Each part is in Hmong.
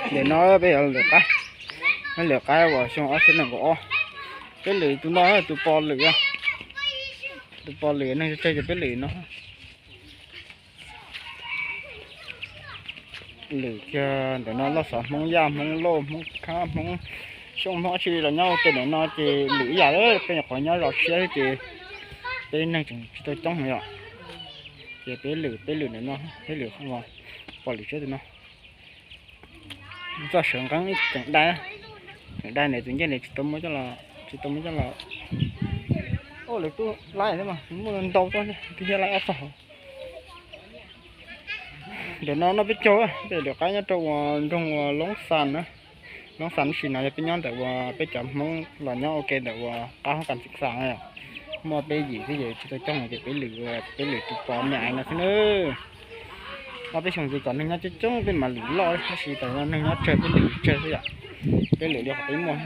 Ntawm no peb yuav lwm qaib, lwm qaib uas xyoo ob txhiab nees nkaum ob. Peb lwm tus no, tus pos lwm, tus pos lwm neeg tsawg tsawg ces peb lwm no. Lwm kiag ntawm no loj xov Hmoob Yaj, Hmoob Lauj, Hmoob Khab, Hmoob Xyooj, Hmoob dab tsi los nyob ua ke ntawm no ces lwm ib yam li peb nyuam qhuav nyob zos tshiab xwb ces peb neeg tseem tsis tau coob heev yom. Ces peb lwm, peb lwm ntawm no, peb lwm pos lwm tsawg tus no. Txoj sawv nqeeb ib tseem dai, tseem dai ntawd tus ncej ntawd tsis tau muab coj los, tsis tau muab coj los. Lawv tub laib thiab mas muaj ntau txoj, tus thiab laib ob txoj. Ntawm no noj peb caug, peb lwm qaib nyob rau uas nroog uas Loob Xas na. Loob Xas tab sis no yog peb nyob ntawm uas peb cov Hmoob los nyob ua ke ntawm uas qab hoob kas txim xas na. Muaj peb yim thiab ces tsis tau coob ces peb lwm, peb lwm tus pos me ais no xwb na. Ob peb xyoos ces kom neeg nyob coob coob peb mam lwm loj tab sis tam no neeg nyob tsawg peb lwm tsawg xwb yom. Peb lwm li qhov peb muaj.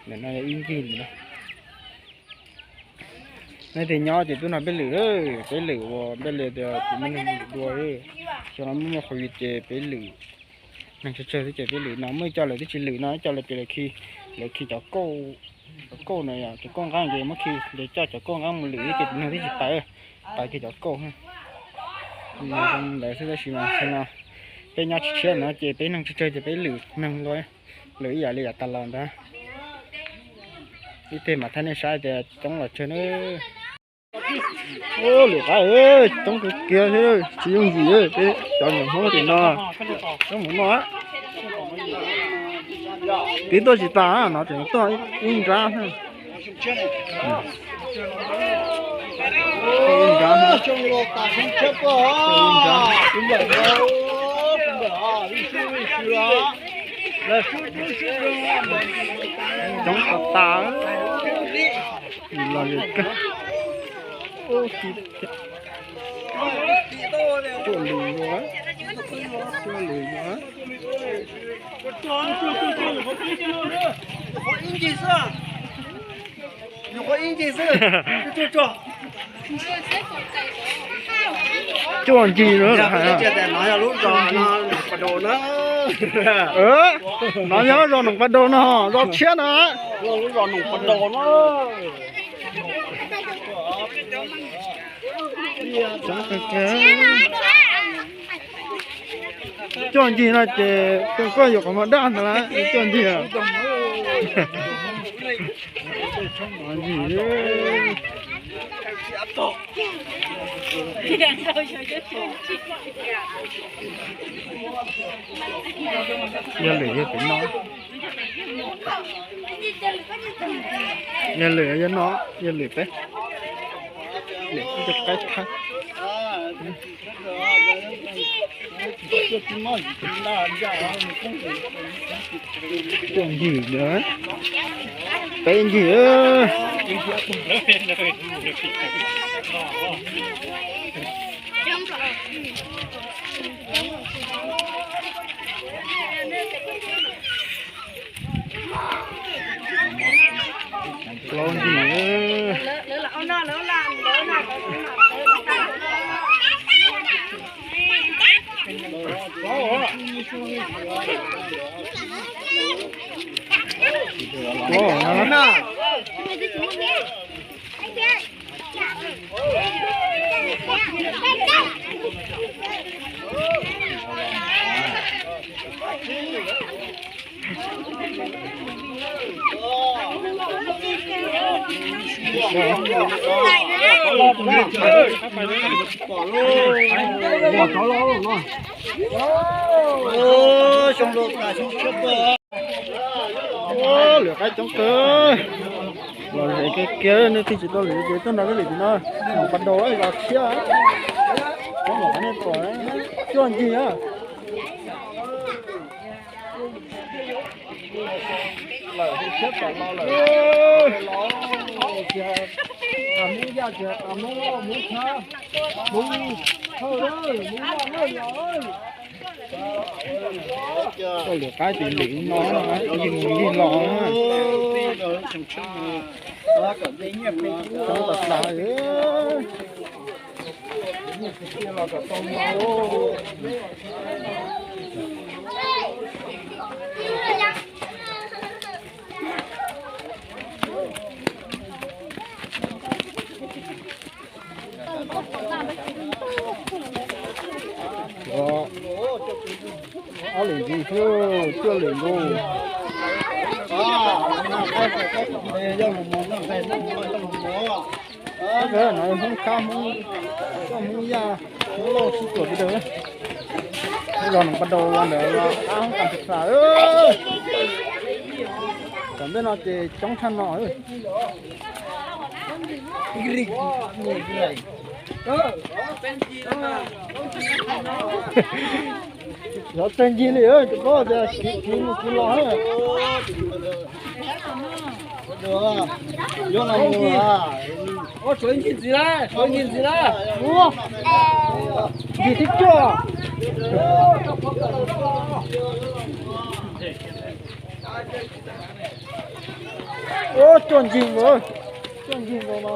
Ntawm no yog ib ncig lwm no. Nej tias nyob ces tuaj nrog peb lwm, peb lwm uas npaj li tias kuv muaj neeg lwm dua. Xyoo no muaj muaj qhov vim ces peb lwm neeg tsawg tsawg xwb ces peb lwm no, muaj ib co lawv twb tsis lwm no, ib co lawv tias lawv khi, lawv khi cov kauj, cov kauj no yom, cov kauj nqeeb ces muab khi, lawv coj cov kauj nqeeb mus lwm ces tus neeg twb tsis pais, pais kiag cov kauj. Ntawd xwb tab sis mas xyoo no peb nyob tshiab tshiab no ces peb neeg tsawg tsawg ces peb lwm neeg dua, lwm ib yam li yav tas los ntag. Ib teg mam thaij nej saib tias coob los tsawg na. Lwm qaib coob kawg kiag thiab tsis yooj yim, peb cov niam Hmoob tim no coob mus noj. Twb tuaj tsis tas no tseem tuaj ib nrab. Coob tas tas los li kawg. Cuaj lwm, cuaj lwm. Cuaj ncig no. Lub zos no, no yog zos Noom Pas Daus no, zos tshiab no. Lub zos Noom Pas Daus no. Cuaj ncig no ces koj yuav qhov muag daj ntag lauj, cuaj ncig. Ncig. Yog lwm yog pem no. Yog lwm yog no, yog lwm peb. Lwm ib co qaib thab. Cuaj ncig, peb ncig. Plaub ncig. Plaub no. Lwm qaib coob kawg. Los zem kiag kiag, nej tig tsis tau lwm ces tuaj nrog peb lwm tim no. Noom Pas Daus los tshiab. Coob mam qhov nej pom, cuaj ncig na. Lawm, tshiab tom no lawm. Hmoob Yaj, Hmoob Lauj, Hmoob Thab, Hmoob Thawj, Hmoob Yaj, Hmoob Yaj. Lwm qaib ces lwm no, ncig mus ncig los. Coob tas tas. Ob lwm ntxiv xwb, cuaj lwm nkaus. Hmoob khab, Hmoob coj, Hmoob yaj, Hmoob lauj sib txuas sawv daws. Zos Noov Pas Daus los ntawd los qab Hmoob Kas Txas. Tom ntej no ces coob tshaj no. Xyov tsawg ncig li, tus koj tias siv kiv mus kiv los. Ncig thib cuaj. Ua cuaj ncig nkaus, cuaj ncig nkaus no.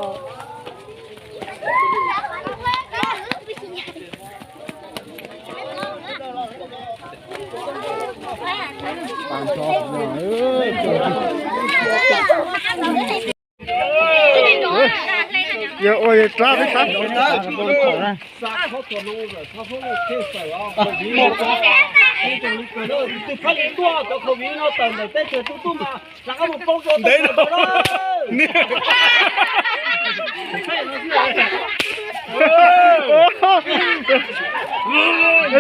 Yog ua yog rab peb sab. Ntev no.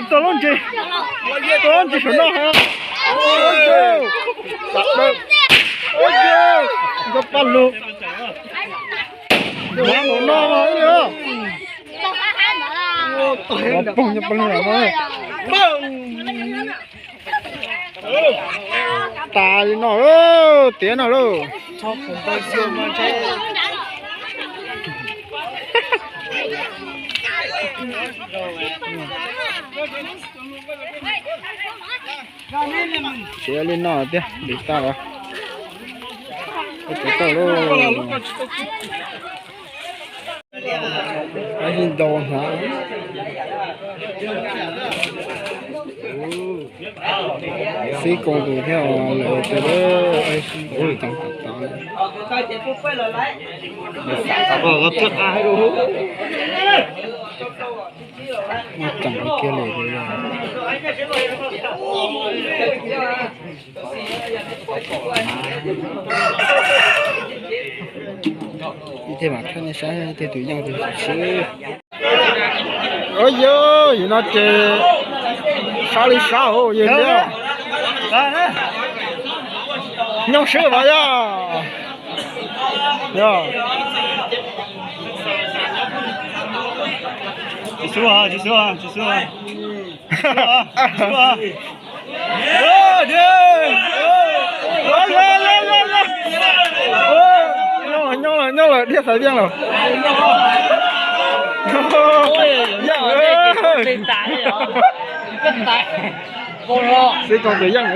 Txog lub ntsis, txog lub ntsis saum no ha. Ua yog, ua yog, nkauj paj lug. Nyob mus no ib li. Poog nyob paj lug no. Tas li no, tiav no lauj. Tiav li no tiag, dim tag los. Ub, tau lauj. Ab sib ntau hnav. Xib koos tus thiab lawm tes lawm, ab sib ntau tag tag. Muaj tseem kiag li. Ib teg mam qhia nej saib, ib teg tus yeej tus sib. Ua yog, yim no ces sab li sab hauv yog li. Nyooj swb vas yog. Tsis xub, tsis xub, tsis xub. Nyob lawm, nyob lawm, nyob lawm, dhia xaiv tiaj lawm. Yeej, xib koos tus yeej.